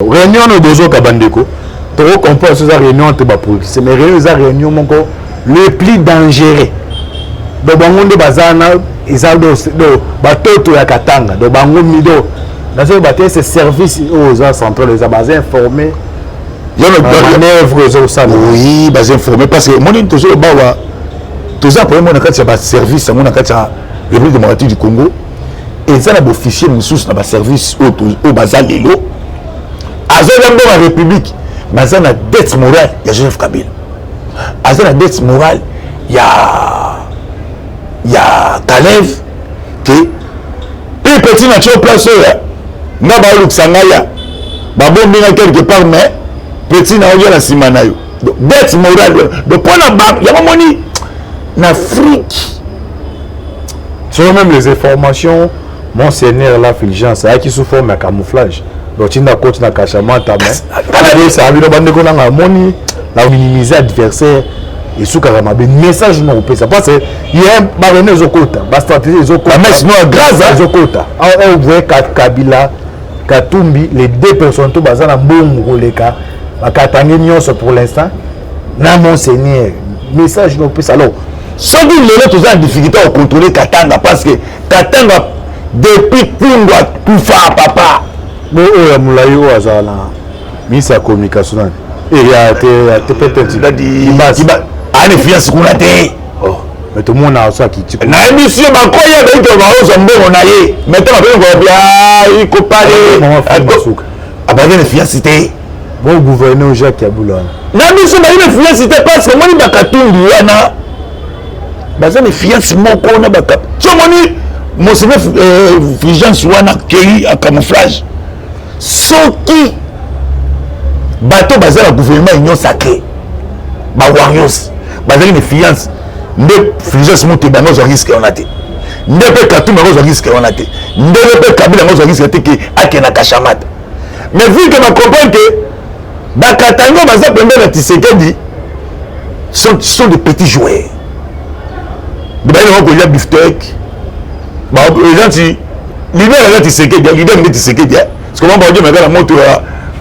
Réunion oyo bozoka, bandeko, tokocomprendre so eza réunion entre bapoliticien, mais réunion eza réunion moko le plus dangereux. Donc bango nde baza na eza do batoto ya Katanga. Donc bango mido nazoyeba te, ce service oyo eza central eza baza informé manœuvre eza kosala. Oui, baza informé, parce que omoni, tozoloba awa, toza problème na kati ya baservice yango. Na kati ya République démocratique du Congo, eza na baofficier mosusu na baservice oyo baza lelo, azolia mbongo ya République, baza na dette morale ya Joseph Kabila, aza na dette morale ya Kalev ke mpe petit na tio place oyo nga baolukisa ngai ya babombi nga quelque part, mais petit na olia na nsima na yo. Dette morale. Donc mpona yango moni na Afrique. Selon même les informations, monseigneur la Fulgence ayaki sous forme ya camouflage. Donc tinda koti na Kashamata, mais bino bandeko nanga amoni na minimiser adversaire, esukaka mabe. Message na kopesa, parce que ye barene ezokota, bastratégie ezokota. Grâce. Ezokota awa, voye Kabila, Katumbi, les deux personnes to baza na mbongo koleka bakatange nyonso pour l'instant na monseigneur. Message na kopesa alors? Soki lelo toza na difficulté ya kocontrôler Katanga, parce que Katanga depuis Kundu akufa, papa. Bo oyo ya molai oyo azala na ministre ya communication nani ya te ya te peut-être. Ana influence kuna te. Mais tomona so akiti. Nayebi si yo bakoya baike baozwa mbongo na ye, mais to bakoki kobia ikopale abaki na influence te. Bo gouverneur Jacques Kyabula wana. Na biso bali na influence te, parce que omoni bakatumbi wana baza na influence moko na baka. So omoni monseigneur Fulgence wana kei a camouflage. Soki bato baza na gouvernement Union sacrée, bawarriors bazalaki na influence nde Fulgence Muteba yango azwa risque wana te, nde mpe Katumbi yango azwa risque wana te, ndenge mpe Kabila yango azwa risque te ke akende na Kashamata. Mais vu que bacomprendre ke bakatango baza pembeni na Tshisekedi sont des petits joueurs, bayi nango kolia bifteck, eza nti leader aza Tshisekedi, leader nde Tshisekedi, parce que bango baodiemaka na moto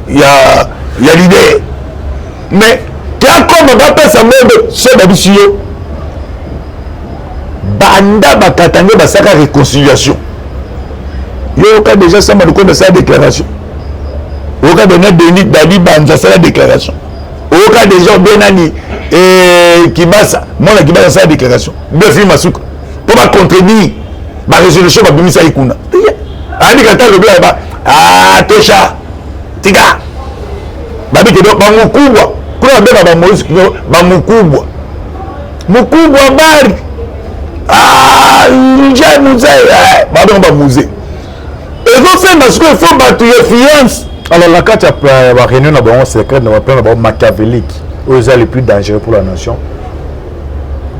ya leader. Mais ke akoma bapesa mbongo so babisi yo banda bakatange basaka réconciliation. Yoyoka déjà Sama Lukonde asala déclaration, oyoka déjà Denis Dadi Banza asala déclaration, oyoka déjà obe nani, Kibasa, mwana Kibasa asala déclaration, befi masuka mpo bacontredire barésolution babimisaki kuna. Andika ta lobi ba tosha tika babike bamukubwa kuna babenga bamoïse bamukubwa mukubwa bari nje muze babenga bamuze ezosenga sikoyo fo bato ya fiance. Alors na kati ya baréunion na bango secret na baplan na bango machiavélique oyo eza le plus dangereux pour la nation,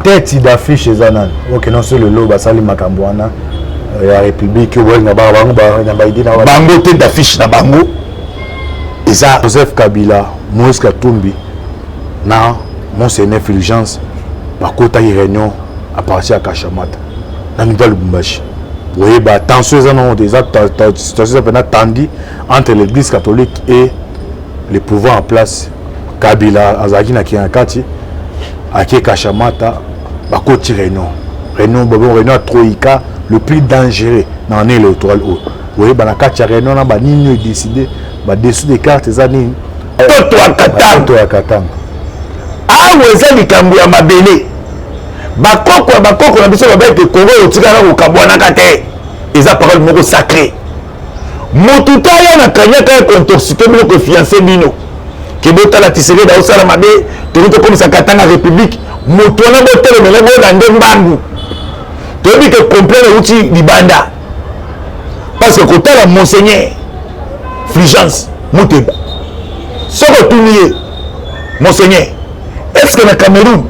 tête d'affiche eza nani? Ok, non, so lelo basali makambo wana ya république oyo bolinga bango na baide na bango, tête d'affiche na bango eza Joseph Kabila, Moïse Katumbi na monseigneur Fulgence. Bakotaki réunion à partir ya Kashamata na niveau ya Lubumbashi. Boyeba tension eza nango te, eza situation eza mpena tendue entre l'Église catholique et le pouvoir en place. Kabila azalaki na kinga kati, ake Kashamata, bakoti réunion bon, réunion ya troïka le plus dangereux na année électorale oyo. Boyeba na kati ya réunion na banini oyo edécide badessous des cartes eza nini? Toto ya Katanga. Toto ya Katanga. Awa eza likambo ya mabele. Bakoko ya bakoko na biso babete Kongo oyo otikala kokabwanaka te, eza parole moko sacré. Motu te aya na kanyaka ya kointoxiquer bino, koinfluencer bino ke botala Tshisekedi aosala mabe, tokoki tokomisa Katanga république. Motu wana botelemela boyeba nde mbangu. Toyebi ke complain euti libanda, parce que kotala monseigneur Fulgence Muteba, soki otuni ye: "Monseigneur, est ce que na Cameroun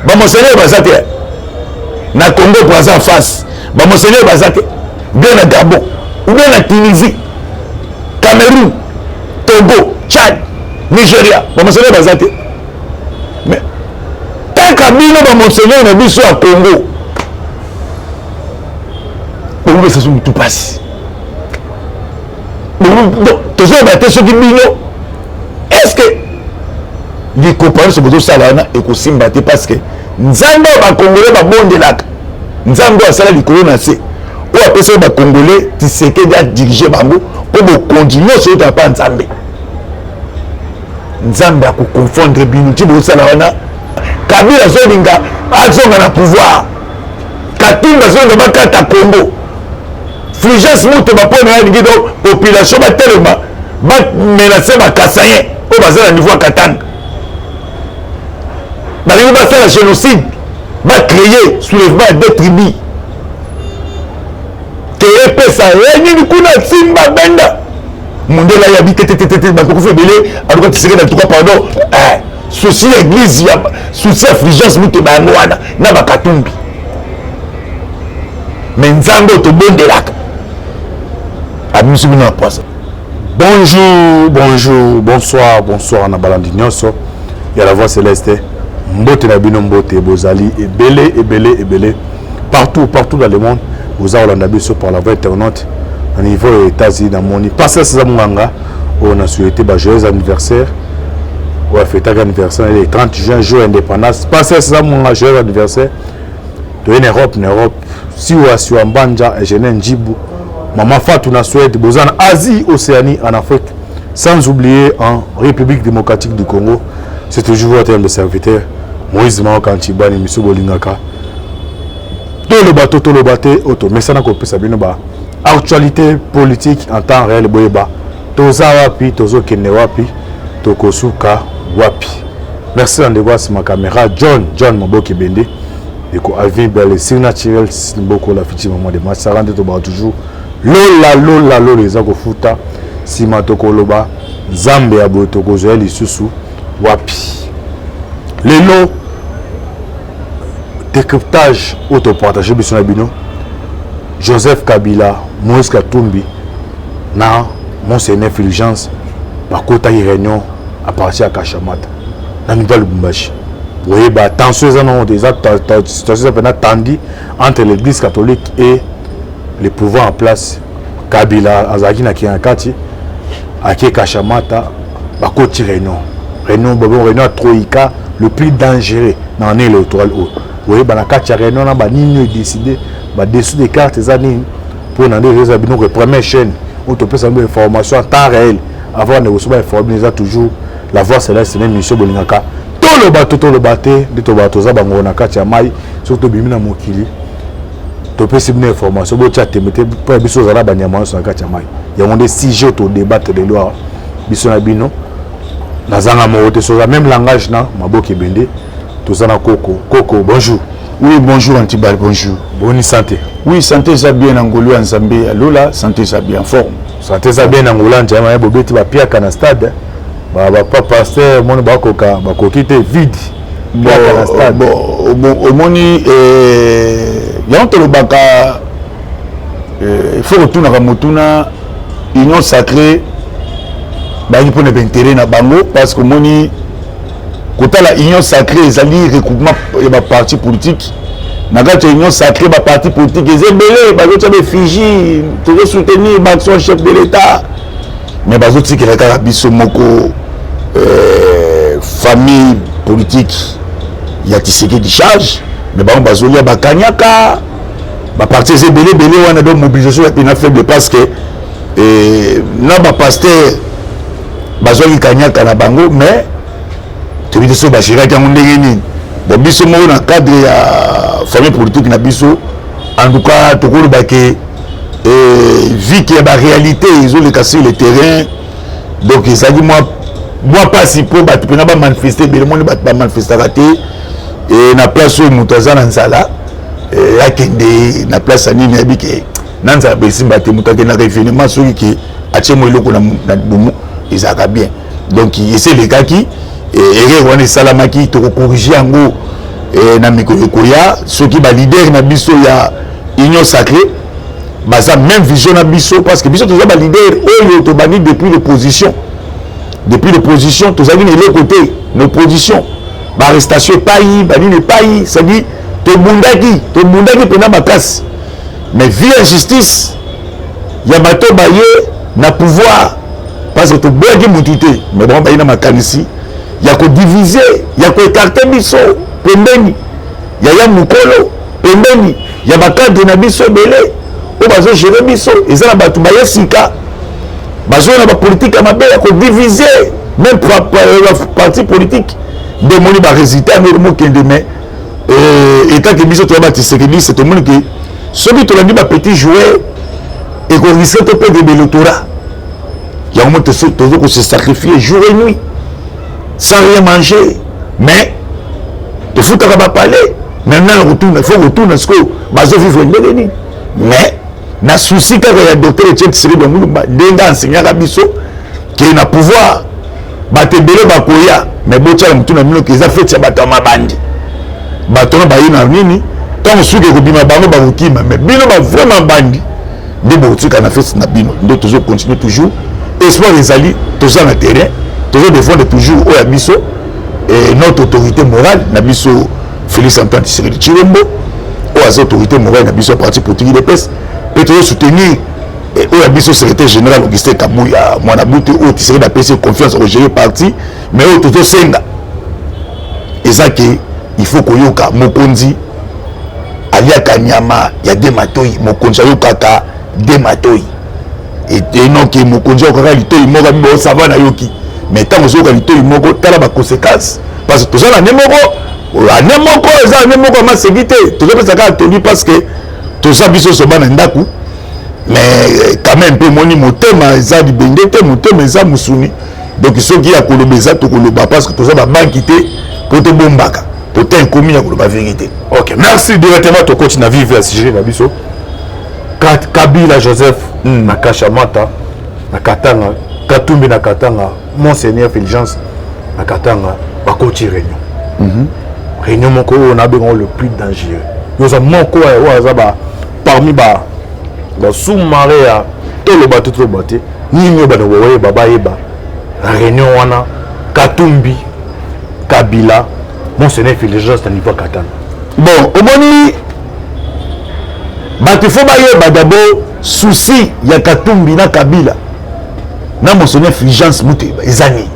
bamonseigneur baza te? Na Congo Braza en face bamonseigneur baza te? Bien na Gabon ou bien na Tunisie, Cameroun, Togo, Tchad, Nigeria, bamonseigneur baza te? Mais kaka bino bamonseigneur na biso ya Congo bokopesa so motu mpasi." Tozoyeba te soki bino, est ce que likopa nyonso bozosala wana ekosimba te, parce que Nzambe oyo Bakongole babondelaka, Nzambe oyo asala likolo na se, oyo apesaki Bakongole Tshisekedi adirige bango mpo bokonzi nyonso oyotaka mpa Nzambe, Nzambe akoconfondre bino ti bozosala wana. Kabila azolinga azonga na pouvoir, Katumbi azolinga bakata Congo, Fulgence Muteba mpo na ye alingi donc population batelema, bamenace Bakasaïens oyo baza na niveau ya Katanga, balingi basala génocide, bacréer soulèvement ya deux tribus ke epesa ye nini kuna. Simba benda mondele ayabi te te, bato kufa ebele. Aluka Tshisekedi, en tout cas pardon, souci ya église ya souci ya Fulgence Muteba yango wana na Bakatumbi. Mais Nzambe oyo tobondelaka abimisi bino na poisa. Bonjour, bonjour, bonsoir, bonsoir na balandi nyonso ya La Voix Céleste. Mbote na bino, mbote. Bozali ebele, ebele, ebele, partout, partout dans le monde boza kolanda biso par la voie internaute. Na niveau ya États-Unis, namoni pasteur César Munganga oyo na souhaité ba joyeux anniversaire, oyo afetaki anniversaire le 30 juin, jour indépendance. Pasteur César Munganga, joyeux anniversaire. Toye na Europe, na Europe, Siwa Siwa Mbanja, Eugène Njibu, Mama Fatou na Suède, boza na Asie, Océanie, en Afrique, sans oublier en République démocratique du Congo. C'est toujours votre humble serviteur Moïse Maoka Ntibani, miso bolingaka toloba to toloba te, oyo tomesana kopesa bino ba actualité politique en temps réel. Boyeba toza wapi, tozokende wapi, tokosuka wapi. Merci na ndeko asima caméra, John John Maboki Bende, ndeko Alvin Bele, Signature Mboko, la future maman de Masara. Nde tobaka toujours lola lola lola eza kofuta nsima. Tokoloba Nzambe ya boye tokozwa ye lisusu wapi? Lelo décryptage oyo topartage biso na bino: Joseph Kabila, Moïse Katumbi na Monseigneur Fulgence bakotaki réunion à partir ya Kashamata na niveau ya Lubumbashi. Boyeba tension eza nango te, eza situation eza mpena tandi entre l'Église catholique et le pouvoir en place. Kabila azalaki na kinga kati, ake Kashamata, bakoti réunion, réunion bon, réunion ya troïka le plus dangereux na année électorale oyo. Boyeba na kati ya réunion na banini oyo décide badessous des cartes eza nini, mpo na nde eza bino première chaîne oyo topesa bino information en temps réel avant négocier bainforme. Eza toujours La Voix Céleste na émission bolingaka toloba to toloba te. Nde tobaka toza bango na kati ya mai. Soki tobimi na mokili, topesi bino information, botia tembe te mpo ya biso ozala banyama nyonso na kati ya mai. Yango nde sujet todébattre lelo awa biso na bino. Nazanga moko te, soza même langage na Maboki Ebende. Toza na Koko. Koko, bonjour. Oui, bonjour Antibal, bonjour. Boni santé? Oui, santé eza bien na ngolu ya Nzambe ya lola, santé eza bien en forme. Santé eza bien na ngolu ya Nzambe. Bobeti bapiaka na stade, bapa pasteur moni bakoka bakoki te, vide piaka na stade. Bon, omoni yango tolobaka, il faut kotunaka motuna. Union sacrée bayaki mpona baintérêt na bango, parce que omoni kotala Union sacrée ezali regroupement ya baparti politique. Na kati ya Union sacrée, baparti politique eza ebele, bazotia baeffigie, tozosoutenir baaction chef de l'État, mais bazotikela kaka biso moko famille politique ya Tshisekedi charge, mais bango bazolia bakanyaka. Baparti eza ebele ebele wana, donc mobilisation ya pena faible, parce que na bapasteur bazwaki kanyaka na bango, mais toyebi te soki bagéraki yango ndenge nini. Bon, biso moko na cadre ya famille politique na biso, en tout cas tokoloba ke vu que ya baréalité ezoleka sur le terrain, donc ezalaki mwa mpasi mpo bato mpena bamanifeste ebele. Moni bato bamanifestaka te na place oyo moto aza na nzala, akende na place ya nini? Ayebi ke na nzala boesimba te. Moto akendaka événement soki ke atie mo eloko na libumu, ezalaka bien. Donc esi elekaki, erreur wana esalamaki, tokocorriger yango na mikolo ekoya. Soki baleader na biso ya Union sacrée baza même vision na biso, parce que biso toza baleader oyo tobandi depuis l'opposition. Depuis l'opposition tozalaki na eloko te na opposition, baarrestation epai banini epai, c'est-à-dire tobundaki, tobundaki mpena makasi, mais vie injustice ya bato baye. Na pouvoir, parce que toboyaki mutu te, mais bango bayi na makanisi ya kodivise, ya koekarte biso pembeni ya ya mokolo, pembeni ya bacadre na biso ebele oyo bazogere biso. Eza na bato baye sika, bazoya na bapolitike ya mabe ya kodivise même parti politique. Nde omoni baresultat yango mokende. Mais etake biso toya batisekediste, tomoni ke soki tolandi bapetit joueur, ekoriske to perdre baélectorat. Yango mo tozo kose sacrifier jour et nuit sans rien manger, mais tofutaka bapalais. Maintenant na kotuna, faut kotuna sikoyo bazovivre ndenge nini. Mais na souci kaka ya docteur Etienne Tshisekedi wa Mulumba, ndenge enseignaka biso ke na pouvoir bato ebele bakoya, mais botyala motu na bino ke eza feti ya bato ya mabandi. Bato wana baye na nini? Ntango suki ekobima, bango bakokima, mais bino bavrai mabandi nde bokotika na feti na bino. Nde tozocontinue toujours, espoir ezali, toza na terrain, tozodefendre toujours oyo ya biso et notre autorité morale na biso, Félix Antoine Tshisekedi Tshilombo, oyo aza autorité morale na biso ya parti politique UDPS. Mpe tozosoutenir oyo ya biso secrétaire général Augustin Kabuya Mwana Bute, oyo Tshisekedi apesi confiance akogérer parti. Mais oyo tozosenga eza ke il faut koyoka mokonzi aliaka nyama ya de matoi, mokonzi ayokaka de matoi, enoke mokonzi ayokaka litoi moko abi bosava nayoki. Mais ntango ozoyoka litoi moko, tala baconséquence, parce que toza na nde moko, ane moko eza ane moko ya maseki te. Tozopesa kaka toli parce que toza biso so bana ndako. Mais quand même mpe omoni motema eza libende te, motema eza mosuni. Donc soki ya koloba eza, tokoloba, parce que toza babanki te mpo tobombaka po te ekomi ya koloba vérité. Ok, merci. Directement tokoti na vif ya sujet na biso. Kabila Joseph na Kashamata na Katanga, Katumbi na Katanga, Monseigneur Fulgence na Katanga, bakoti réunion. Réunion moko oyo nabenga le plus dangereux. Yoza moko oyo aza ba parmi ba basous-marin ya toloba te, toloba te nini oyo bato boyeba, bayeba na réunion wana, Katumbi, Kabila, Monseigneur Fulgence na niveau ya Katanga. Bon, omoni, bato ifo bayeba d'abord souci ya Katumbi na Kabila na Monseigneur Fulgence Muteba eza nini.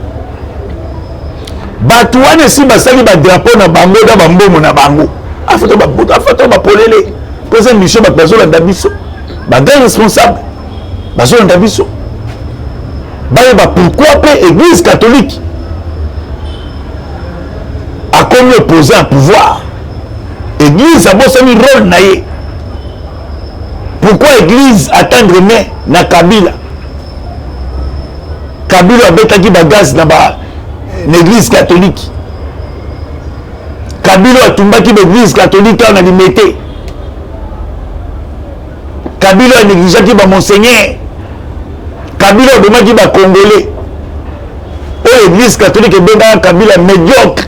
Bato wana esi basali badrapeau na bango na bambongo na bango. Afato bapolele mpo eza mission. Bato bazolanda biso, bagrand responsable bazolanda biso, bayeba pourquoi mpe Église catholique akomi opposé en pouvoir. Église abosani rôle na ye. Pourquoi Église atendre main na Kabila? Kabila abetaki bagaz na ba na Église catholique. Kabila atumbaki baéglise catholique awa na Limete. Kabila anégligeaki bamonseigneur. Kabila abomaki bacongolais oyo Église catholique ebengaka Kabila médiocre.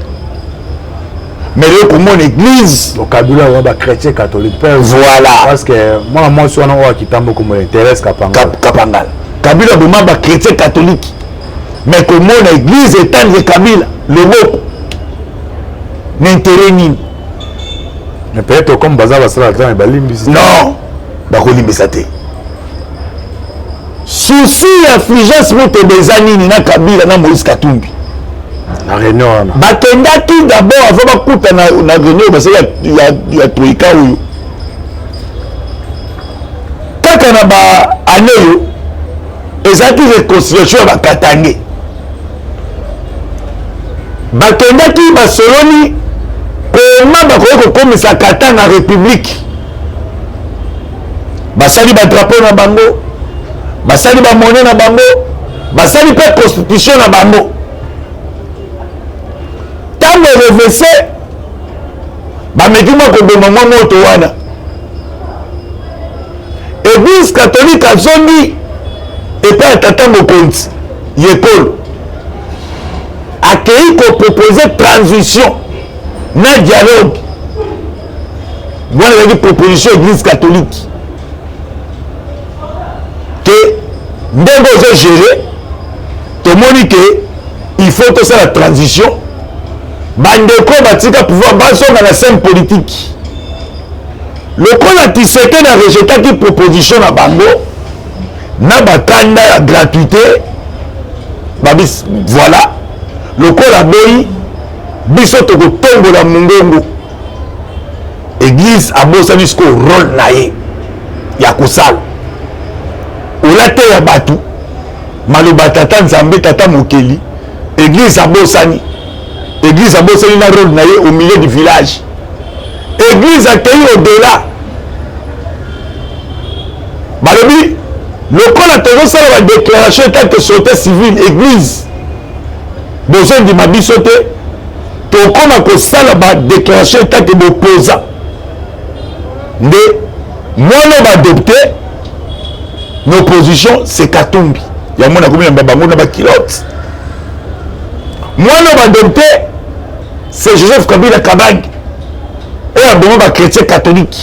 Mais lelo komona église Kabila wa bachrétien catholique. Voilà. Parce que mwana mwasi wana oyo akitambo komona Thérèse Kapangala. Kapangala. Kabila aboma bachrétien catholique, mais komona église etendre Kabila loboko na intérêt nini? Mais peut-être comme baza basala ntango balimbisi. Non, bakolimbisa te. Souci ya Fulgence Muteba eza nini na Kabila na Moïse Katumbi? Na réunion wana. Bakendaki d'abord, avant bakuta na réunion basali ya troïka oyo kaka na baane oyo ezalaki réconciliation ya bakatange, bakendaki basololi koma bakoki kokomisa Katanga république. Basali badrapeau na bango, basali bamonnaie na bango, basali mpe constitution na bango. Ntango erevese, bameki mwa koboma mwa moto wana. Église catholique azongi epai ya tata mokonzi yekolo, akei kopropose transition na dialogue. Wana ezalaki proposition Église catholique ke ndenge ozogere, tomoni ke il faut tosala transition, bandeko batika pouvoir, bazonga na scène politique. Lokola Tshisekedi arejetaki proposition na bango, Na bakanda ya gratuité babi, voilà, lokola boyi biso tokotombola mongongo. Église abosani sikoyo rôle na ye ya kosala olateya bato maloba tata Nzambe, tata mokeli. Église abosani, église abosani na rôle na ye au milieu du village. Église akei au-delà. Balobi lokola tozosala badéclaration en tant que société civile, église bozondima biso te, tokóma kosala badéclaration en tant que bopoza. Nde mwana baadopte na opposition, c'est Katumbi. Yango nakomi yamba bango na bakilote. Mwana baadopte, c'est Joseph Kabila Kabange, oyo aboma bachrétien catholique,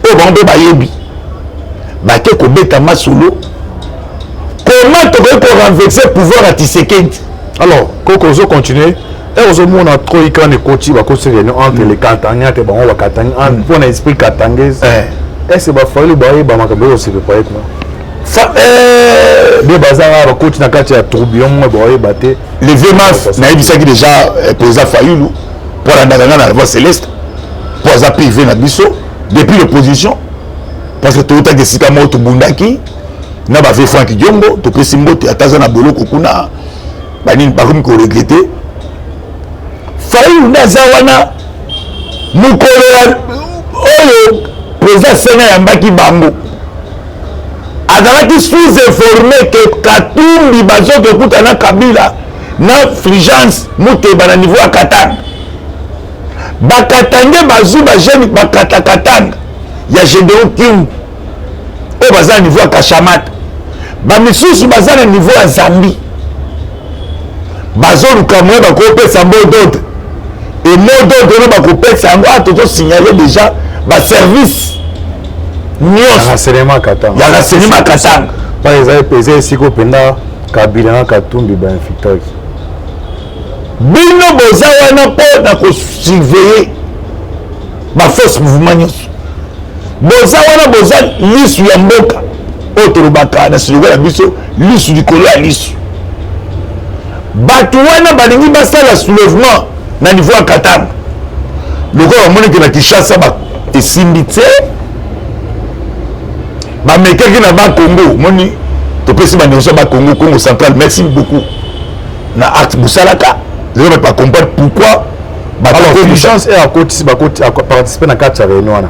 oyo bango mpe bayebi. Bake kobeta masolo comment tokoki korenverser pouvoir ya Tshisekedi. Alors koko ozocontinue ere ozomona troika wana ekoti, bakoti réunion entre les Katangais, entre bango bakatangais, mpona esprit katangaise. Est ce bafayulu bayeba makambo oyo ose préparé kuna nde bazanga bakoti na kati ya tourbillon moko bayeba te? Le vieux Maf, nayebisaki déjà président Fayulu mpo alandaka nga na Voix Céleste, mpo aza privé na biso depuis l'opposition, parce que toutaki esika moko, tobundaki na bavieux Frank Diongo. Topesi mbote, ata aza na boloko kuna, banini bakomi koregretter. Fayulu nde aza wana. Mokolo ya oyo président Sena ayambaki bango, azalaki sous informé ke Katumbi bazoki okuta na Kabila na Fulgence Muteba na niveau ya Katanga. Bakatange bazwi bajeune bakatakatanga ya Gédéon Kyungu oyo baza na niveau ya Kashamata, bamisusu baza na niveau ya Zambie, bazoluka moye bakopesa mot d'ordre. E mot d'ordre wana bakopesa yango, a tozosignale déjà baservice nyonso. Renseignement Katanga. Ya renseignement Katanga. Pa eza esika mpenza Kabila na Katumbi bainfiltraki. Bino boza wana mpo na kosurveiller baforce mouvement nyonso. Boza wana, boza lisu ya mboka oyo tolobaka na slogan na biso, lisu likolo ya lisu. Bato wana balingi basala soulèvement na niveau ya Katanga. Lokola bamoniki na Kinshasa esimbi te, bamekaki na Bakongo. Omoni, topesi bandeko ya Bakongo, Congo Central, merci beaucoup na acte bosalaka. Lelo bato bacomprendre pourquoi. Alors Fulgence e akotisi, bakoti aparticipe na kati ya réunion wana,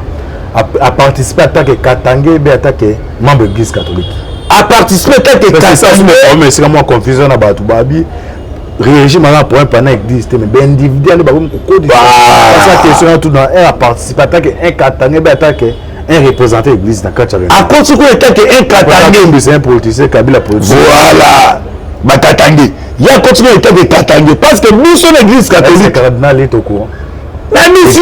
aparticipe en tant que Katangais be en tant que membre église catholique? Aparticipe en tant que Katangais. Esika mwa confusion na bato babi régime aza problème pendant église te, mais baindividu nde bakomi kokotisa question na tuna un aparticipe en tant que un Katangais be en tant que un représentant église na kati ya réunion? Akoti ko en tant que un Katangais. C'est un politicien, Kabila politicien. Voilà, bakatangais ye akoti ko en tant que Katangais, parce que biso na église catholique. Cardinal est au courant. Na biso.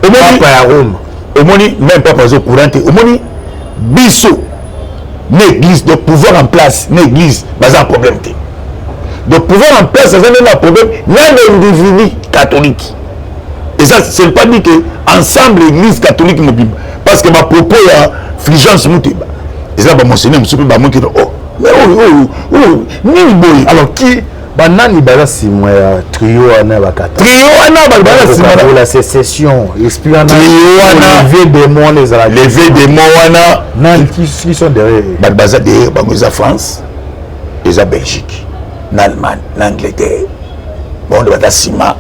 Papa ya Rome. Omoni, même papa aza au courant te. Omoni, biso na église, donc pouvoir en place na église baza na problème te. Donc pouvoir en place aza nde na problème na l'individu catholique. Et ça, c'est pas dit que ensemble église catholique mobimba, parce que bapropos ya Fulgence Muteba eza bamonseigneur mosusu mpe bamoki: oh, mais oyo oyo oyo nini boye? Alors qui, banani baza nsima ya trio wana ya bakata? Trio wana, bato baza nsima. La sécession, esprit wana. Trio wana. Levé démon wana ezalaki. Levé démon wana. Nani qui sont derrière? Bato baza derrière bango eza France, eza Belgique, na Allemagne, na Angleterre. Bango nde baza nsima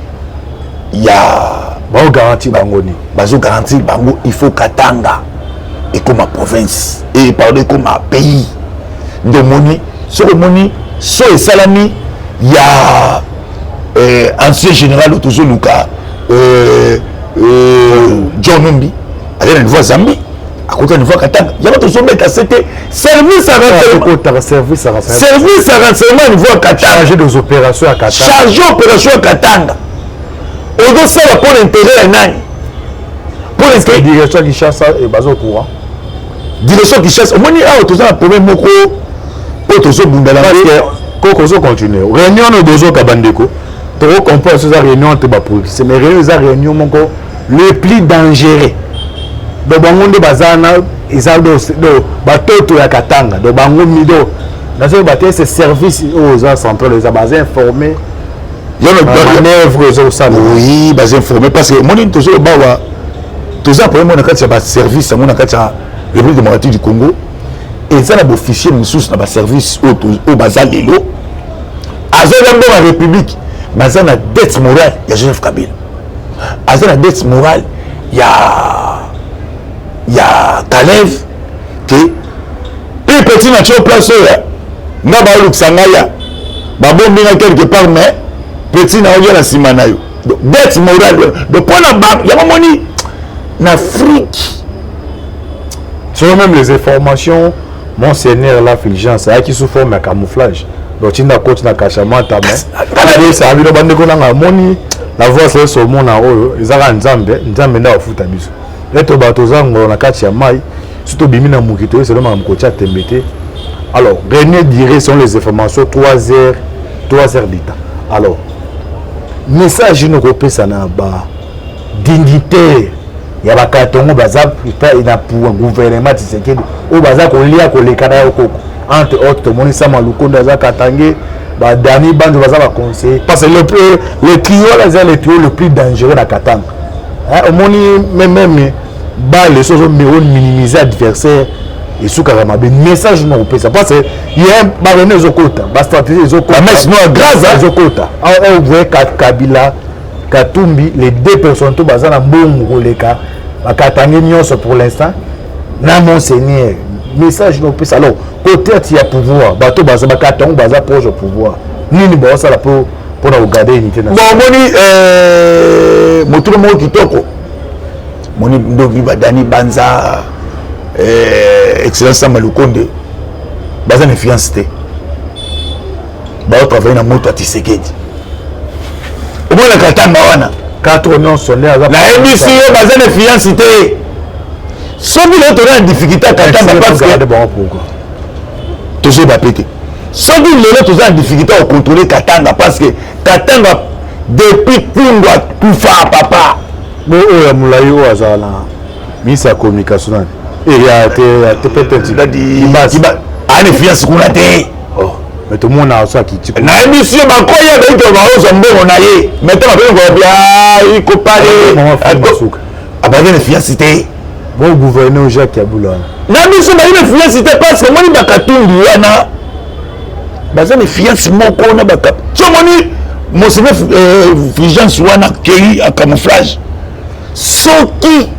ya. Baogarantir bango nini? Bazogarantir bango, il faut Katanga ekoma province e pardon, ekoma pays. Nde omoni, soki omoni so esalami ya ancien général oyo tozoluka, John Numbi, aza na niveau ya Zambie, akota niveau ya Katanga. Yango tozobeta se te service ya renseignement, service ya renseignement ya niveau ya Katanga. Chargé des opérations ya Katanga. Chargé opération ya Katanga, ozosala mpo na intérêt ya nani? Mpo direction ya Kinshasa baza au courant? Direction Kinshasa, omoni awa toza na problème moko oyo tozobundala. Koko ozocontinue réunion oyo bozoka bandeko, tokocomprendre so eza réunion te bapoliticien, mais réunion eza réunion moko le plus dangereux. Donc bango nde baza na eza do batoto ya Katanga. Donc bango mido nazoyeba te, ce service oyo eza central, eza baza informé manœuvre ezosala. Oui, baza informé, parce que omoni, tozoloba awa, toza problème na kati ya baservice yango. Na kati ya République démocratique du Congo, eza na baofficier mosusu na baservice oyo baza lelo, azolia mbongo ya République, baza na dette morale ya Joseph Kabila, aza na dette morale ya Kalev te. Mpe petit na tio place oyo nga baolukisa ngai, ya babombi nga quelque part, mais petit na olia na nsima na yo, dette morale. Donc mpona yango moni na Afrique. Selon même les informations, monseigneur la Fulgence ayaki sous forme ya camouflage. Donc tinda koti na Kashamata, mais ayebisaka bino, bandeko nanga, amoni la voix nyonso omona oyo ezaka Nzambe. Nzambe nde akofuta biso. Ete bato toza ngolo na kati ya mai, so tobimi na moki, toyeselo makambo kotia tembe te. Alors réunion durée, selon les informations, 3 heures, 3 heures d'état. Alors message nini okopesa na badignitaire ya bakatongo baza na gouvernement Tshisekedi, oyo baza kolia koleka na yo koko? Entre autres, tomoni Sama Lukondo aza katange, badani Banzo baza baconseiller, parce que le trio là eza le trio le plus dangereux na Katanga. Omoni, même bale so ozominimiser adversaire, esukaka mabe. Message na kopesa, parce que ye barene ezokota, bastratégie ezokota ezokota. Voye Kabila, Katumbi, les deux personnes to baza na mbongo koleka bakatange nyonso pour l'instant na monseigneur. Message na opesa, alors côté ati ya pouvoir, bato baza bakatango, baza proche au pouvoir, nini baosala mpo mpona kogarder unité? Na bon, omoni motuna moko kitoko. Moni ndoki badani Banza, excellence Sama Lukonde, baza na influence te, baotravaille na moto ya Tisekedi. Omonaka ntanga wana. Quatre nyonso nde aza. Nayebisi yo, baza na influence te. Soki lelo toza na difficulté ya Katanga, parce que tozoyeba pe te. Soki lelo toza na difficulté ya kocontrôler Katanga, parce que Katanga depuis Kundu akufa, papa. Bo oyo ya molai oyo azala na ministre ya communication, nani ya te ya te peut-être? Ana influence kuna te. Mais tomona so akiti. Nayebisi yo, bakoya baite baozwa mbongo na ye, mais ntango apeni kobia ikopale, abaki na influence te. Bo gouverneur Jacques Yabula wana. Na biso bali na influence te, parce que omoni bakatumbi wana baza na influence moko na baka ti. Omoni monseigneur Fulgence wana kei a camouflage. Soki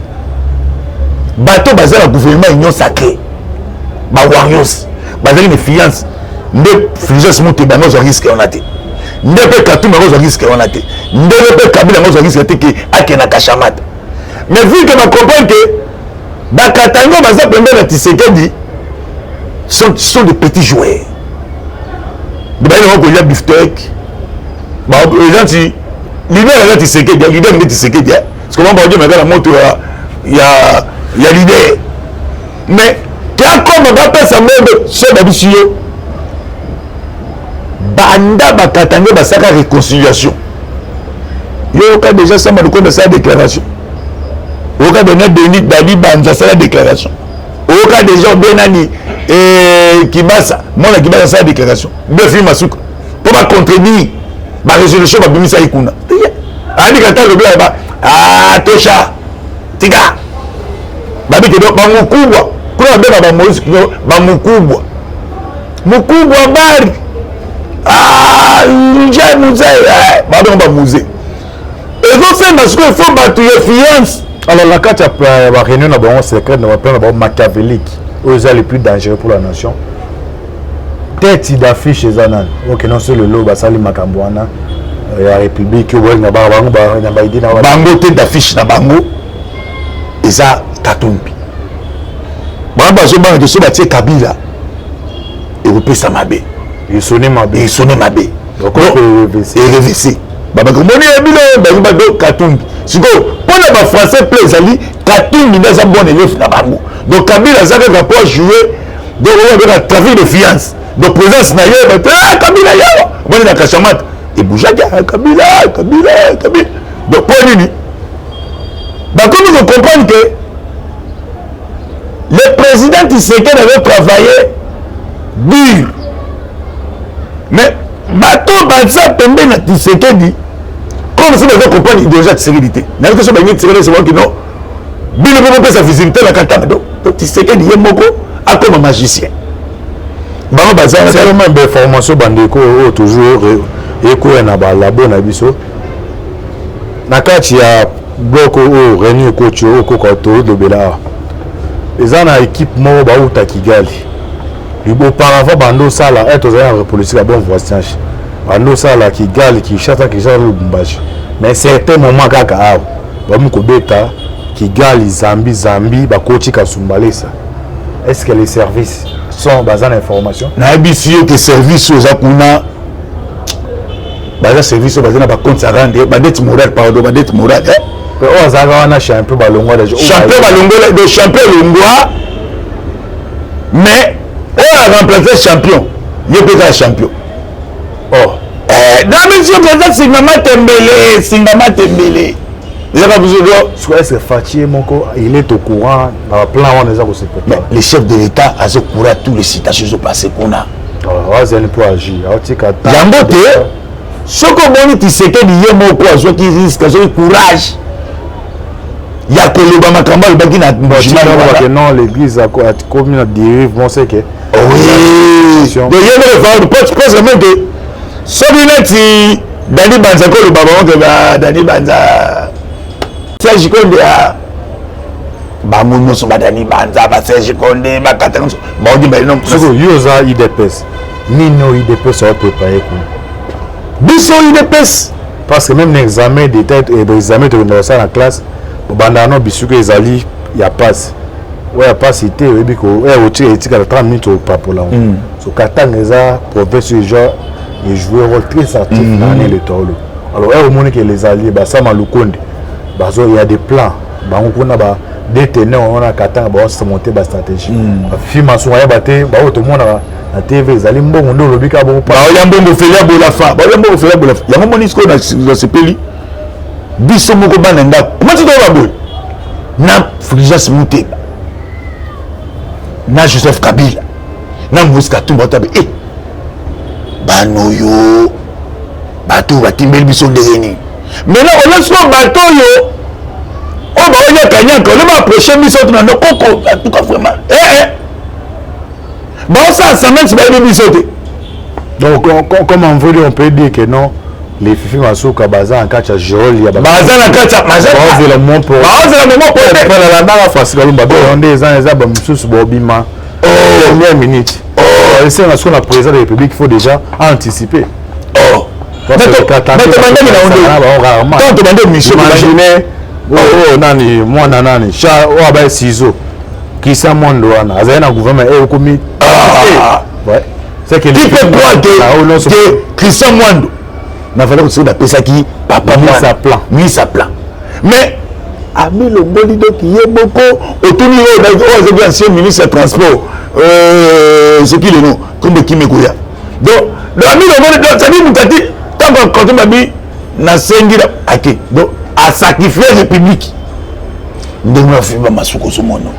bato baza na gouvernement union sacré, bawarriors bazali na influence nde Fulgence moto bango azwa risque wana te, nde mpe Katumbi yango azwa risque wana te, ndenge mpe Kabila yango azwa risque te ke akende na Kashamata. Mais vu que bacomprendre ke bakatango baza pembeni na Tisekedi sont des petits joueurs, bayi nango kolia bifteck, eza ti leader aza Tisekedi, leader nde Tisekedi, parce que bango baodiemaka na moto ya leader. Mais ke akoma bapesa mbembe so babisi yo, banda bakatange basaka réconciliation. Yoyoka déjà Sama Lukonde asala déclaration, oyoka bena Denis Dadi Banza asala déclaration, oyoka déjà obe nani, Kibasa, mwana Kibasa asala déclaration, befi masuka mpo bacontredire barésolution babimisaki kuna. Ayandika ata alobi ba tosha tika babike bamukubwa kuna, babenga bamoïse bamukubwa, mukubwa bari nje muze, babenga bamuze. Ezosenga sikoyo fo bato ya influence. Alors na kati ya baréunion na bango secret, na baplan na bango machiavélique oyo eza le plus dangereux pour la nation, tête d'affiche eza nani? Ok, non, so lelo basali makambo wana ya république oyo bolinga bango na baide na bango, tête d'affiche na bango eza Katumbi. Bango bazobanga ke so batie Kabila, ekopesa mabe. Esone mabe. Esone mabe, erevc babaki omoni ye bino bangi bado Katumbi. Sikoyo mpona bafrançais mpe ezali Katumbi nde aza bon élève na bango. Donc Kabila aza kaka po ajouer, donc oyo abengaka trafic d'influence. Donc présence na ye, bato Kabila yawa omoni na Kashamata ebougeaki, Kabila, Kabila, Kabila. Donc mpo nini bakomi kocomprendre ke Le président Tshisekedi avait travaillé dur, mais bato baza pembeni na Tshisekedi comme si baza comprendre idéologie ya Tshisekedi te. Nayebi te so balingi Tshisekedi soki non, bino mpe bopesa visibilité na Katanga. Donc Tshisekedi ye moko akoma magicien, bango baza Seulement bainformation, bandeko, oyo toujours ekoya na balabo na biso na kati ya bloc oyo réunion ekoti, oyo koka tolobela awa, eza na équipe moko bauta Kigali. Auparavant bando osala e tozali na politique ya bon voisinage, bando osala Kigali, Kinshasa, Kinshasa, Lubumbashi, mais certain moment kaka awa bakomi kobeta Kigali, Zambi, Zambi, bakoti Kasumbalesa. Est ce que les services sont baza na information? Nayebisi yo ke service oyo eza kuna, baza service oyo baza na bacompte à rendre, badette morale, pardon, badette morale. Oyo azalaka wana champion, balongwa. Champion balongwa, de champion longwa, mais oyo aremplace champion, ye mpe kaka champion. Oh. Na biso mpenza singama tembele, singama tembele, ezaka biso. Do est ce que Fatshi ye moko, il est au courant na baplan wana eza kose? Mais le chef de l'État aza courant, tous les situations ezopase kuna. Azali mpo agir, aotika. Yango te, soki omoni Tshisekedi ye moko azwaki risque, azwaki courage ya koloba makambo alobaki na Non, l'église akomi na dérive, bon, c'est que Oui, donc ye moko presque même ke soki neti Dani Banza koloba bango ke Dani Banza, Serge Konde, ya bango nyonso, badani Banza, baserge Konde, bakata nyonso baoki balino. Soki yo oza UDPS, nini oyo UDPS aoprépare kuna? Biso UDPS, parce que même na examen d'état, examen tokenda kosala na classe, obandaka no bisuki ezali ya pasi, oyo ya pasi te, oyebi oyo otika etikala 30 minutes opapola yango. So Katanga eza province oyo eja ejoue rôle très actif na année électorale. Alors oyo omoni ke les alliés basama Lukonde bazo, il y a des plans, bango kuna ba déteneur wana Katanga baomonte bastratégie, bafi masuka yeba te, baoyo tomonaka na TV ezali mbongo nde olobi kaka bongo. Baoya mbongo felia bolafa, baoya mbongo felia bolafa. Yango moni sikoyo nasepeli, biso moko bana ndako omati toyoba boye na Fulgence Muteba, na Joseph Kabila, na Moïse Katumbi, otabe e bana oyo bato batimbeli biso ndenge nini. Maintenant oyo sikoyo bato oyo oyo baonyakanyaka ole baapproche biso tuna no koko, en tout cas vraiment eh baosala semblant bayebi biso te. Donc comme en vrai on peut dire que non, les Fifi Masuka baza na kati ya geôle ya Baza na kati ya baozela mo po Baozela momo po nalandaka Francis Kalomba be nde eza bamosusu bobima première minute, esenga sikoyo na président de la République, il faut déjà anticiper. Oh, bato bandaki na onde tobande mission. Imagine oyo nani, mwana nani oyo abaye ciseau, Christian Mwando wana azali na gouvernement e okomi. C'est que qui peut croire que Christian Mwando na valeur soki napesaki papa misa plan? Misa plan, mais amilongoli. Donc ye moko otuni oyo azali ancien ministre ya transport, soki lelo kombo ekimi ekoya. Donc amilongoli, donc c'est-à-dire moto ati ntango akote babi nasengi ake, donc asacrifie république. Ndenge bafi bamasuka ozomona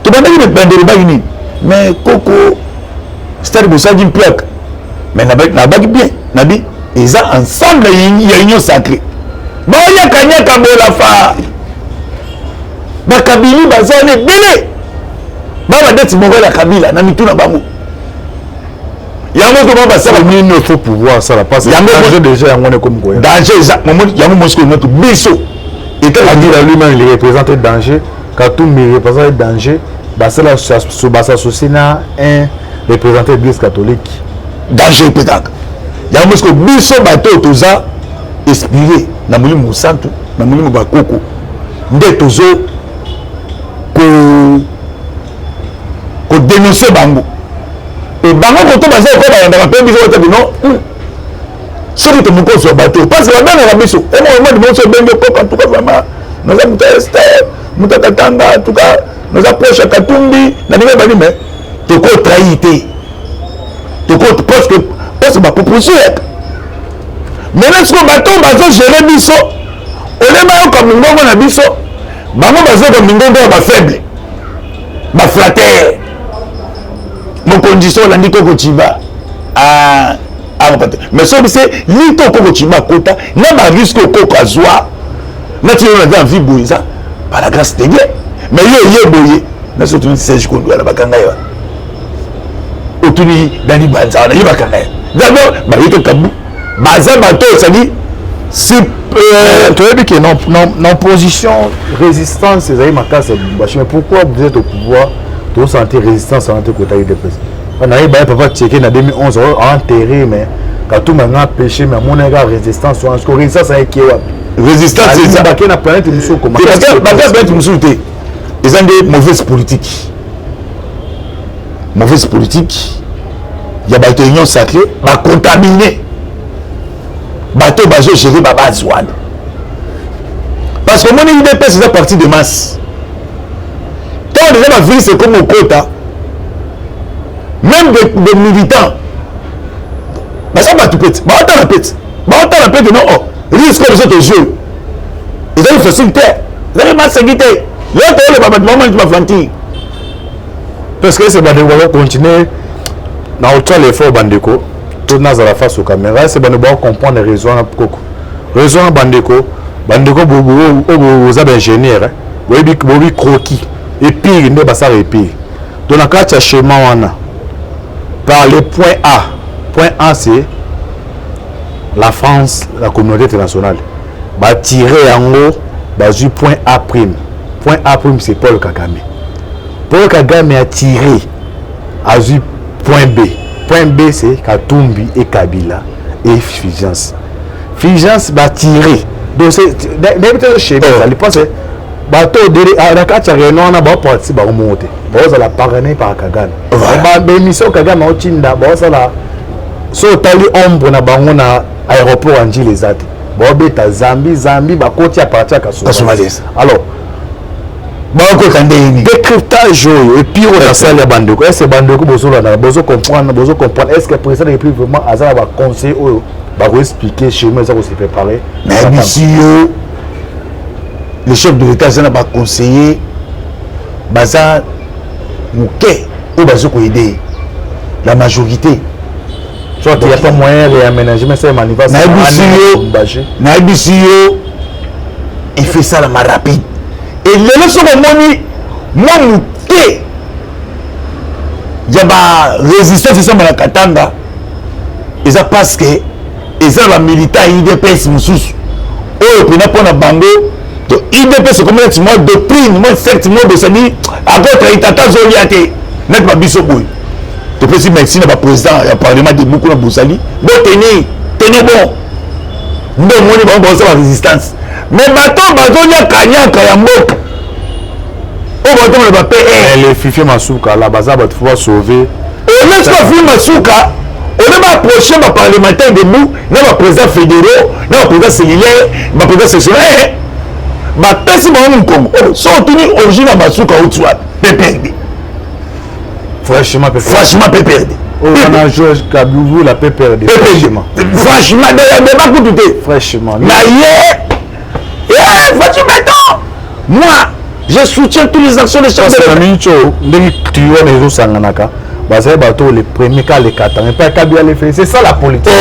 tobandaki bandelo baki nini, mais koko stade bosalaki mpiaka, mais nabaki bien nabi eza ensemble ya union sacrée, bayakanyaka bolafa bakabili baza wana ebele, babadeti moko ya Kabila na mitu na bango, yango to basala. Nini il faut pouvoir sala? Parce que danger déjà yango wana ekomi koya. Danger eza yango mosiko noto biso. Kabila lui-même, il représente danger. Katumbi représente danger. Basala basassocie na un représentant église catholique. Danger mpe kaka yango mosiko biso bato oyo toza inspiré na Molimo Mosantu, na molimo bakoko, nde tozo kodénonce bango. E bango koto baza kokoa bayandaka mpe biso ota bino soki tomoki kozwa bato, parce que babengaka biso emomadi moso ebenge koko. En tout cas vraiment naza moto ya Ester, moto ya Katanga, en tout cas naza proche ya Katumbi na ndenge bani, mais tokotrahir te, toko parce que baproposition yaka. Maintenant sikoyo bato bazogere biso, ole bayoka mongongo na biso, bango bazoyoka mingongo ya bafaible. Flatteur mokonzi, so olandi koko Ciba ah, mais soki se lito okoko Ciba akota na barisque okoko azwa nati oyo naza vie boye, eza par la grâce de Dieu. Mais yo ye boye na so otuni Serge Kondwala, bakanga ye wana, otuni Dani Banza wana, ye bakanga ye. D'abord bayoki kabu baza bato oyo cestadi Toyebi ke na opposition résistance ezali makasi ya Lubumbashi, mais pourquoi vous êtes au pouvoir, tosentir résistance wana te? Kota UDPS, nayeba ye papa Tieke na 2011 enterré, mais Katumba nga empêché, mais amonaki kaka résistance wana. Siko résistance ayeki wapi? Résistance bake na planète mosusu. Koma bake planète mosusu te, eza nde mauvaise politique, mauvaise politique ya bato Union sacrée, bacontamine bato bazogérer babase wana, parce que omoni UDPS eza parti de masse. Ntango déjà bavirus ekomi okota, même des militants baza bato pete, baotala pete, baotala pete. Non, oh, risque biso tozwi oyo ezali facile te, ezali maseki te. Lelo toyoloba, bato bamaniki baventure. Parce que ese bandeko bakocontinue na kotia l'effort, bandeko to nazala face aux caméras, ese bandeko bakocomprendre raison wana, koko raison wana. Bandeko oyo boza baingénieur, boyebi boyebi croquis epire nde basala epire. Donc na kati ya schéma wana, par le point A, point A c'est la France, la communauté internationale, batire yango, bazwi point A prime. Point A prime, c'est Paul Kagame. Paul Kagame a tiré, azwi point B. Point B, c'est Katumbi et Kabila et Fulgence. Fulgence batiré. Donc c'est nayebi te schéma ezali parce bato na kati ya réunion wana baoparticipe bango moko te, baozala parrainé par Kagame. Baémission Kagame aotinda baosala, so otali ombre na bango na aéroport ya Njili eza te, baobeta Zambi Zambi, bakoti à partir ya Kasumbalesa. Alors bakota ndenge décryptage oyo epire oyo nasali ya bandeko, est ce bandeko bozolanda, bozocomprendre, bozocomprendre? Est ce que président de République vraiment aza na baconseil oyo bakoexpliquer schéma eza kose préparer? Nayebisi yo, le chef de l'État aza na baconseiller, baza moke oyo baza koaider la majorité. Soit il y a pas moyen de réaménager ça manifeste. Nayebisi yo, nayebisi yo, il fait ça la rapide. Et lelo soki omoni mwa moke ya barésistance esamba na Katanga, eza parce que eza na bamilitant ya UDPS mosusu oyo mpena mpo na bango to UDPS ekomi neti mwa doctrine, mwa secte mwa bosani akotrahi tata azolia te neti babiso boye. Topesi merci na baprésident ya parlement debout kuna, bozali botenir, tenez bon. Nde omoni bango baosa barésistance, mais bato bazolia kanyaka ya mboka oyo baotomona ba PR. Les Fifi Masuka là, baza bato faut basauver. Ole soki bafifi Masuka ole baapproche baparlementaire debout na baprésident fédéraux, na baprésident cellulaire, baprésident sectionnaire, bapesi bango mokongo. So otuni origine ya Masuka, oti wapi? PPRD. Franchement. Franchement, PPRD. Wana George Kabubu, la PPRD. Franchement, franchement, débat kutu te. Franchement. Na ye Fatshi Béton, moi je soutiens toutes les actions de chef de l'État. Na minute oyo, ndenge trio wana ezosanganaka, bazali bato le premier ka le Katanga epai Kabila le fait, c'est ça la politique.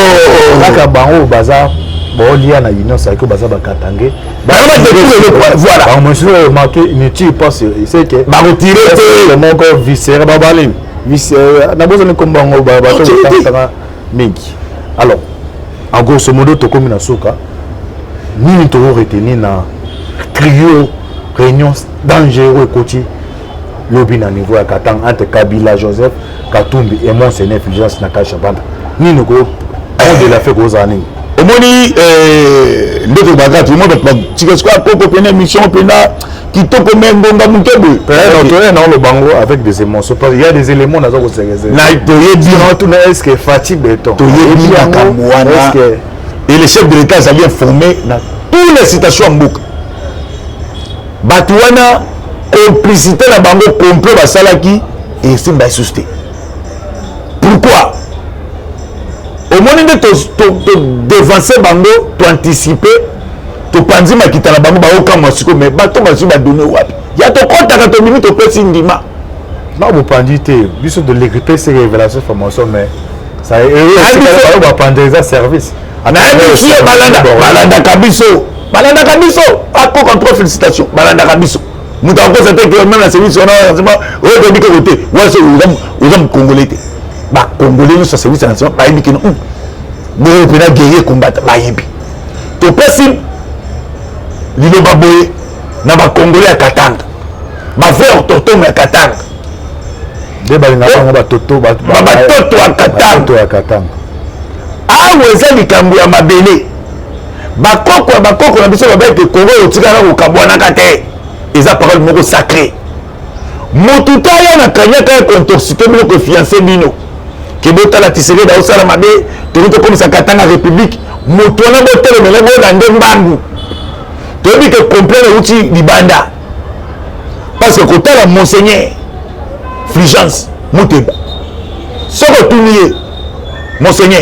Kaka bango baza baolia na union sacrée, baza bakatange. Voilà. Monsieur remarqué ne tire pas sur, c'est que bakotire te moko viscère babali nabozani kombo yango, bato batangaka mingi. Alors, en grosso modo, tokomi na suka. Nini tokoretenir na trio réunion dangereux ekoti lobi na niveau ya Katanga entre Kabila Joseph Katumbi et Monseigneur Fulgence na Kashabanda? Nini ko mot de la fin kozala nini? Omoni nde tobaka ti omoni bato batika sikoyo akoko mpena émission mpena kitoko, me ngonga moke boye. Toye na oloba yango avec des émotions parce qu'il y a des éléments naza kosekese. Toyebi. Tuna, est ce que Fatshi Béton Toyebi makambo wana et le chef de l'État azali informé na toutes les situations ya mboka. Bato wana, complicité na bango, complot basalaki, esimba lisusu te. Pourquoi? Omoni nde todevance bango, toanticipe, topanzi makita na bango, baokamwa sikoyo. Mais bato bazwi badonnées wapi? Ya tokɔtaka, tobimi, topesi ndima. Non, bopandi te. Biso de l'épesi révélation formation, mais ça bapandi eza service. Nayebi yo, balandaka biso, balandaka biso. Akoko, trop félicitation, balandaka biso. Moto akosa te ke même na service wana, oyo toyebi koko te, wana oza mokongole te. Bakongole nyonso ya service national bayebi kino boye mpena guerrier combattant. Bayebi. Topesi liloba boye na bakongole ya Katanga, bavrai autochtone ya Katanga. Nde balingaka bango batoto. Batoto ya Katanga. Ya Katanga. Awa eza likambo ya mabele. Bakoko ya bakoko na biso babete Kongo otikala kokabwanaka te. Eza parole moko sacré. Motu te aya na kanyaka ya kointoxiquer bino, koinfluencer bino ke botala Tshisekedi aosala mabe, tokoki tokomisa Katanga république. Motu wana botelemela, boyeba nde mbangu. Toyebi ke complot euti libanda, parce que kotala monseigneur Fulgence Muteba, soki otuni ye: "Monseigneur,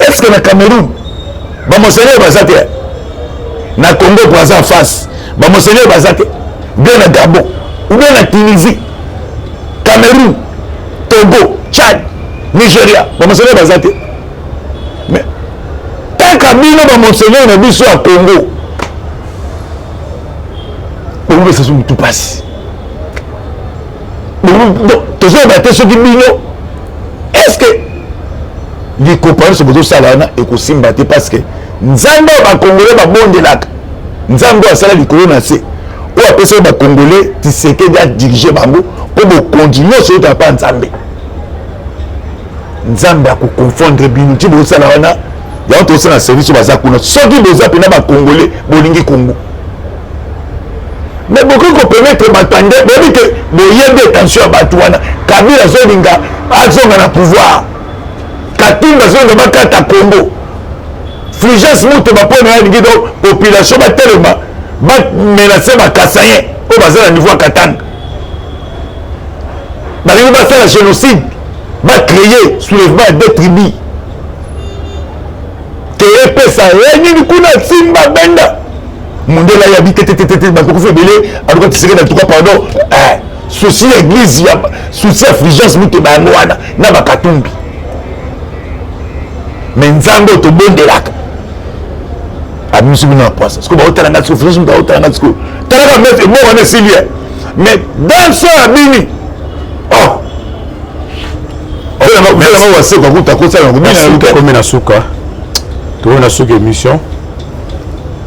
est ce que na Cameroun bamonseigneur baza te? Na Congo Braza face bamonseigneur baza te? Bien na Gabon ou bien na Tunisie, Cameroun, Togo, Tchad, Nigeria, bamonseigneur baza te? Mais kaka bino bamonseigneur na biso ya Congo bokopesa so motu mpasi." Tozoyeba te soki bino, est ce que likopa nyonso bozosala wana ekosimba te, parce que Nzambe oyo bakongole babondelaka, Nzambe oyo asala likolo na se, oyo apesaki bakongole Tshisekedi adirige bango mpo bokonzi nyonso oyotaka mpa Nzambe, Nzambe akoconfondre bino ti bozosala wana. Yango tozosala na service oyo baza kuna. Soki boza mpena bakongole, bolingi Kongo, mais bokoki kopermettre bato ande boyebi ke boyebi intention ya bato wana. Kabila azolinga azonga na pouvoir, Katumbi azolinga bakata Congo, Fulgence Muteba mpo na ye alingi donc population batelema, bamenacer bakasaïens oyo baza na niveau ya Katanga. Balingi basala génocide, bacréer soulèvement ya deux tribus ke epesa ye nini kuna. Simba benda mondele ayabi te te, bato kufa ebele. Aluka Tshisekedi, en tout cas pardon, souci ya église ya souci ya Fulgence Muteba yango wana na bakatumbi. Mais Nzambe oyo tobondelaka abimisi bino na poisa. Sikoyo baotala nga, sikoyo Fulgence Mutu aotala nga, sikoyo talaka mete emo wana esili ye. Mais danso ya bini, oh, waseka kuta kosala. Komi na suka, tokomi na suka émission.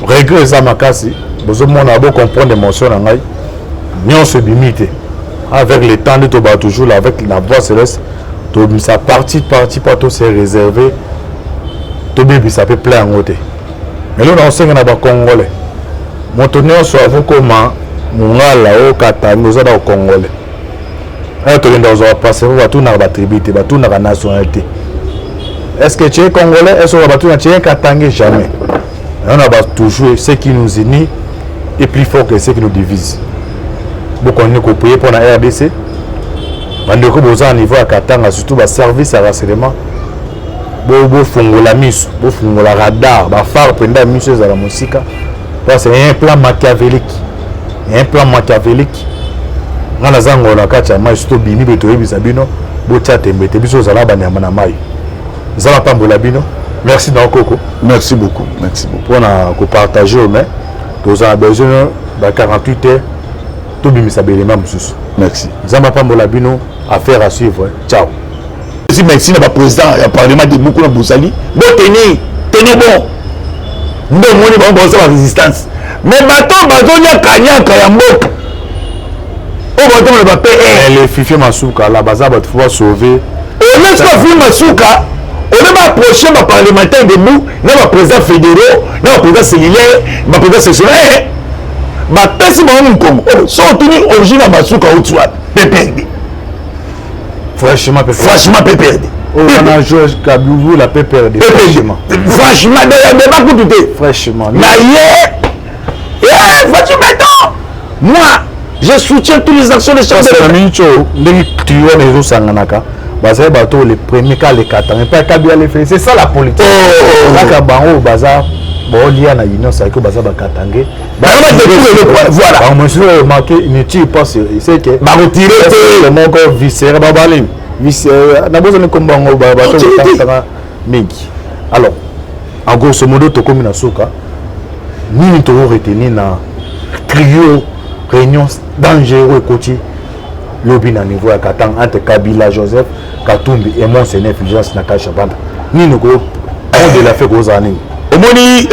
Regret eza makasi. Bozomona, bocomprendre émotion na ngai nyonso ebimi te. Avec le temps nde tobaa toujours là avec la voix céleste, tobimisa parti parti mpo to se réservé, tobebisa mpe plein yango te. Eloko na kosenga na bacongolais, moto nyonso avokoma mongala oyo katanga, oza na congolais. Oyo tokenda kozwa passeport, batunaka batribu te, batunaka nationalité. Est ce que tu es congolais? Est ce que batuna tu es katangais? Jamais. On a toujours ce qui nous unit est plus fort que ce qui nous divise. Bokondi koprier mpona RDC. Bandeko boza na niveau ya Katanga, surtout baservice ya renseignement, bofungola miso, bofungola radar, baphares mpenza miso ezala mosika, parce que un plan machiavélique, un plan machiavélique. Nga naza ngolo na kati ya mai. Surtout bimi mpe toyebisa bino, botia tembe te, biso ozala banyama na mai. Nzambe apambola bino. Merci na okoko. Merci beaucoup, merci beaucoup. Mpona kopartager oyo, mais tozala besoin ba 48 heures, tobimisa belema mosusu. Merci. Nzambe apambola bino. Affaire à suivre. Ciao. Merci, merci na baprésident ya parlement debout kuna. Bozali boteni, tenez bon. Nde omoni bango bazosala résistance, mais bato bazolia kanyaka ya mboka oyo bazotomona ba PR. Les fifi masuka la baza bato, faut basauver. Ole soki bafifi masuka, ole baapproche baparlementaire debout na baprésident fédéraux, na baprésident cellulaire, baprésident sectionnaire, bapesi bango mokongo. So otuni origine ya masuka, outi wapi? PPRD. Franchement. Franchement, PPRD. Wana George Kabubu, la PPRD. Franchement, franchement, débat kutu te. Franchement. Na ye Fatshi Béton, moi je soutiens toutes les actions de chef de l'État. Na minute oyo, ndenge trio wana ezosanganaka, bazali bato le premier ka le katanga epai Kabila le fait. C'est ça la politique. Kaka bango baza. Baolia na union sacrée, baza bakatangais. Voilà. Bamosusu remarqué ne tire pas sur, c'est que bakotire te. Moko viscère, babali nabozani nkombo yango, bato batangaka mingi. Alors, en grosso modo, tokomi na suka. Nini toko retenir na trio réunion dangereux ekoti lobi na niveau ya Katanga entre Kabila Joseph Katumbi et monseigneur Fulgence na Kashabanda? Nini ko mot de la fin kozala nini? Omoni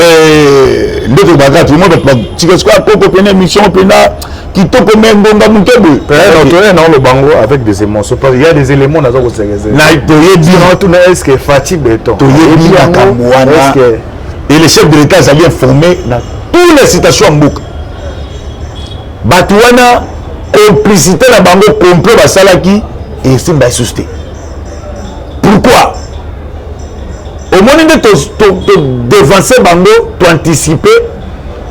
nde tobaka omoi bato batika sikoyo akoko pena émission mpena kitoko, me ngonga moke boye. Toye na oloba yango avec des émotions parce qu'il y a des éléments naza koserese. Na toyebi. Tuna, est ce que Fatshi Béton Toyebi makambo wana et le chef de l'État azali informé na toutes les situations ya mboka. Bato wana, complicité na bango, complot basalaki, esimba lisusu te. Pourquoi? Omoni nde todevance bango, toanticipe,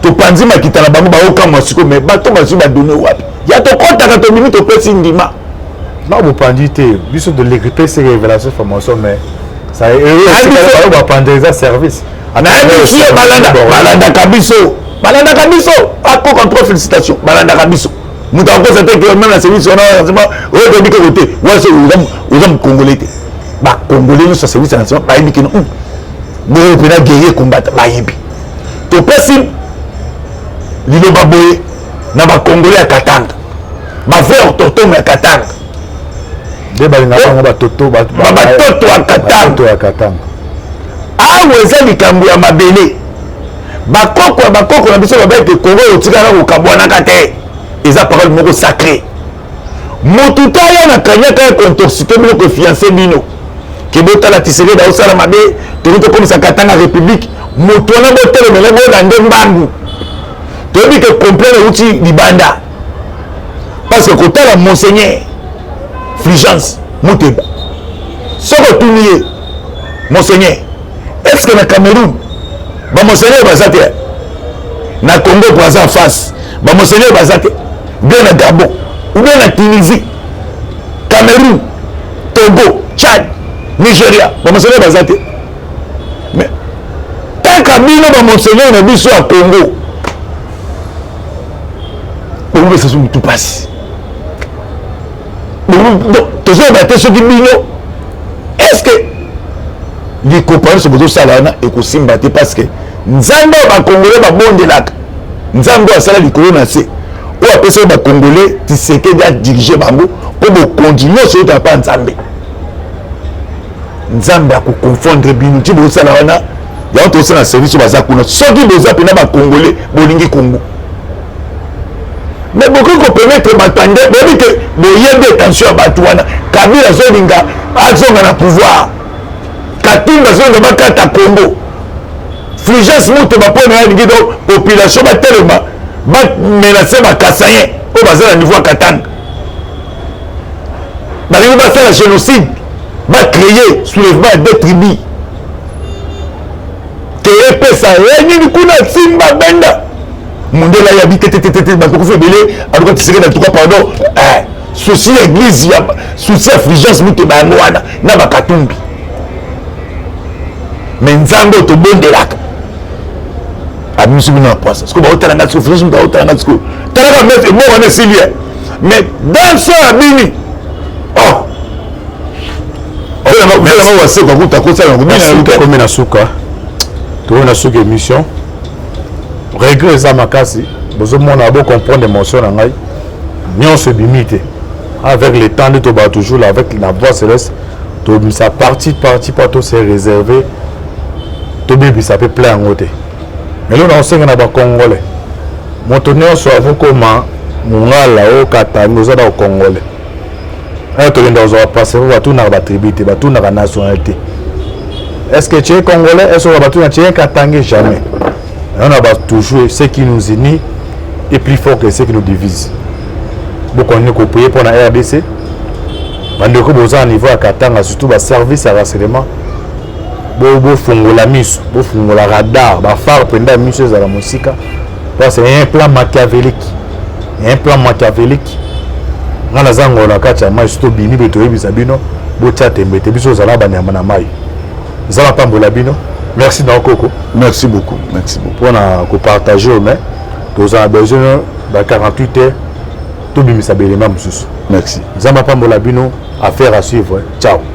topanzi makita na bango, baokamwa sikoyo. Mais bato bazwi badonnées wapi? Ya tokɔtaka, tobimi, topesi ndima. Na bopandi te, biso toleki révélation formation, mais ça bapandi eza service. Nayebi biso, balandaka biso, balandaka biso. Akoko trop, félicitation, balandaka biso. Moto akosa te ke même na service wana oyo toyebi koko te. Wasi oza mokongole te. Bakongole nyonso ya service national bayebi kino boye mpena guerrier combattant. Bayebi topesi liloba boye na bakongole ya Katanga, bavrai autochtone ya Katanga. Nde balingaka bango batoto. Batoto ya Katanga. Ya Katanga. Awa eza likambo ya mabele. Bakoko ya bakoko na biso baba ete Kongo oyo otikala kokabwanaka te. Eza parole moko sacré. Motu te aya na kanyaka ya kointoxiquer bino, koinfluencer bino ke botala Tshisekedi aosala mabe, tokoki tokomisa Katanga république. Motu wana botelemele, bolande mbangu. Toyebi ke complot euti libanda, parce que kotala monseigneur Fulgence Muteba, soki otuni ye: "Monseigneur, est ce que na Cameroun bamonseigneur baza te? Na Congo Braza face bamonseigneur baza te? Bien na Gabon ou bien na Tunisie, Cameroun, Togo, Tchad, Nigeria, bamonseigneur baza te? Mais kaka bino bamonseigneur na biso ya Congo bokopesa so motu mpasi." Tozoyeba te soki bino, est ce que likopa nyonso bozosala wana ekosimba te, parce que Nzambe oyo bakongole babondelaka, Nzambe oyo asala likolo na se, oyo apesaki bakongole Tshisekedi adirige bango mpo bokonzi nyonso oyotaka mpa Nzambe, Nzambe akoconfondre bino ti bozosala wana. Yango tozosala na service oyo baza kuna. Soki boza mpena bakongole, bolingi Kongo, mais bokoki kopermettre bato ande boyebi ke boyebi intention ya bato wana. Kabila azolinga azonga na pouvoir, Katumbi azolinga bakata Congo, Fulgence Muteba mpo na ye alingi donc population batelema, bamenace bakasaïens oyo baza na niveau ya Katanga. Balingi basala génocide, bacréer soulèvement ya deux tribus ke epesa ye nini kuna. Simba benda mondele ayabi te te, bato kufa ebele. Aluka Tshisekedi, en tout cas pardon, souci ya église ya souci ya Fulgence Muteba yango wana na bakatumbi. Mais Nzambe oyo tobondelaka abimisi bino na poisa. Sikoyo baotala nga, sikoyo Fulgence Mutu aotala nga sikoyo, talaka mete ebongo wana esili ye. Mais danso abimi, oh, wasekwa kuta kosala. Komi na suka, tokomi na suka émission. Regret eza makasi. Bozomona, bocomprendre émotion na ngai nyonso ebimi te. Avec le temps nde tobaa toujours là avec la voix céleste, tobimisa partie partie mpo tose réservé, tobebisa mpe plein yango te. Eloko na kosenga na bacongolais, moto nyonso avokoma mongala oyo katanga, oza na congolais oyo tokenda kozwa passeport, batunaka batribu te, batunaka nationalité. Est ce que tu es congolais? Est ce que batuna tu es katangais? Jamais. On a toujours ce qui nous unit est plus fort que ce qui nous divise. Bokonini koprier mpona RDC. Bandeko boza na niveau ya Katanga, surtout baservice ya renseignement, bofungola miso, bofungola radar, baphares mpenza miso ezala mosika, parce que un plan machiavélique, un plan machiavélique. Nga naza ngolo na kati ya mai. Surtout bimi mpe toyebisa bino, botia tembe te, biso ozala banyama na mai. Nzambe apambola bino. Merci na koko. Merci beaucoup, merci beaucoup. Mpona kopartage oyo, mais tozala besoin ba 48 heures, tobimisa belema mosusu. Merci. Nzambe apambola bino. Affaire à suivre. Ciao.